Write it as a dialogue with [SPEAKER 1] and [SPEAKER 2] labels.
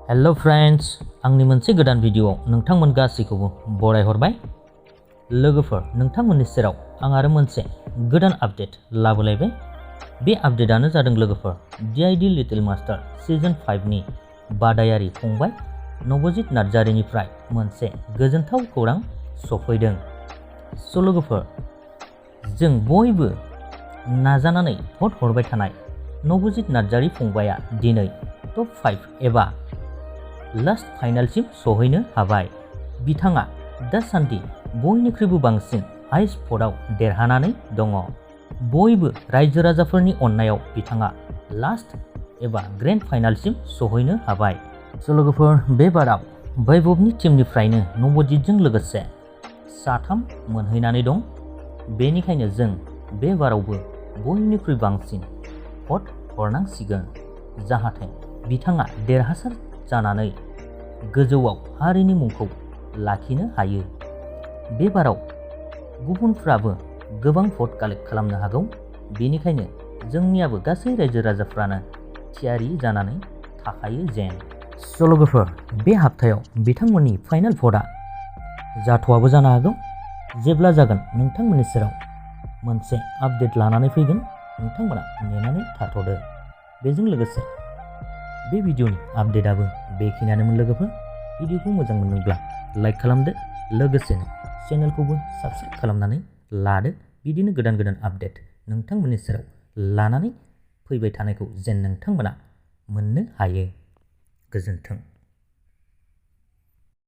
[SPEAKER 1] Hello friends, आंनि मोनसे गोदान भिडियोआव नोंथांमोन गासैखौबो बरायहरबाय। लोगोफोर, नोंथांमोननि सेराव आं आरो मोनसे गोदान आपडेट लाबोलायबाय। बे आपडेटआनो जादों लोगोफोर DID लिटिल मास्टार सीजन 5 नि बादायारि फंबाय नबजित नार्जारीनिफ्राय मोनसे गोजोनथाव खौरां सफैदों। लोगोफोर, जों बयबो नाजानानै भट हरबाय थानाय नबजित नार्जारी फंबाया दिनै टप 5 एबा लास्ट फाइनालसिम सहैनो हाबाय। बिथाङा दासान्दि बयनिख्रुइबो बांसिन हाइस्ट भटआव देरहानानै दङ। बयबो रायजो राजाफोरनि अननायाव बिथाङा लास्ट एबा ग्रेन्ड फाइनालसिम सहैनो हाबाय। लोगोफोर, बे बाराव वैभवनि टीमनिफ्रायनो नबजितजों लोगोसे 3 मोनहैनानै दं। बेनिखायनो जों बे बारावबो बयनिख्रुइ बांसिन भट हरनांसिगोन, जाहाथे बिथाङा देरहासार जानानै गोजौआव हारिनि मुंखौ लाखिनो हायो। बे बाराव गुबुनफ्राबो गोबां भट कालेक्ट खालामनो हागौ। बेनिखायनो जोंनियाबो गासै रायजो राजाफ्रानो थियारि जानानै थाखायो जेन। लोगोफोर, बे हाप्तायाव बिथांमोननि फाइनाल भटआ जाथ'आबो जानो हागौ। जेब्ला जागोन नोंथांमोननि सेराव मोनसे आपडेट लानानै फैगोन। नोंथांमोना नेनानै थाथ'दो। बेजों लोगोसे बे भिडिअनि आपडेटआबो बेखिनियानोमोन। लोगोफोर, भिडिअखौ मोजां मोनदोंब्ला लाइक खालामदो, लोगोसेनो चेनेलखौबो साबस्क्राइब खालामनानै लादो। बिदिनो गोदान गोदान आपडेट नोंथांमोननि सेराव लानानै फैबाय थानायखौ जेन नोंथांमोना मोननो हायो। गोजोन्थों।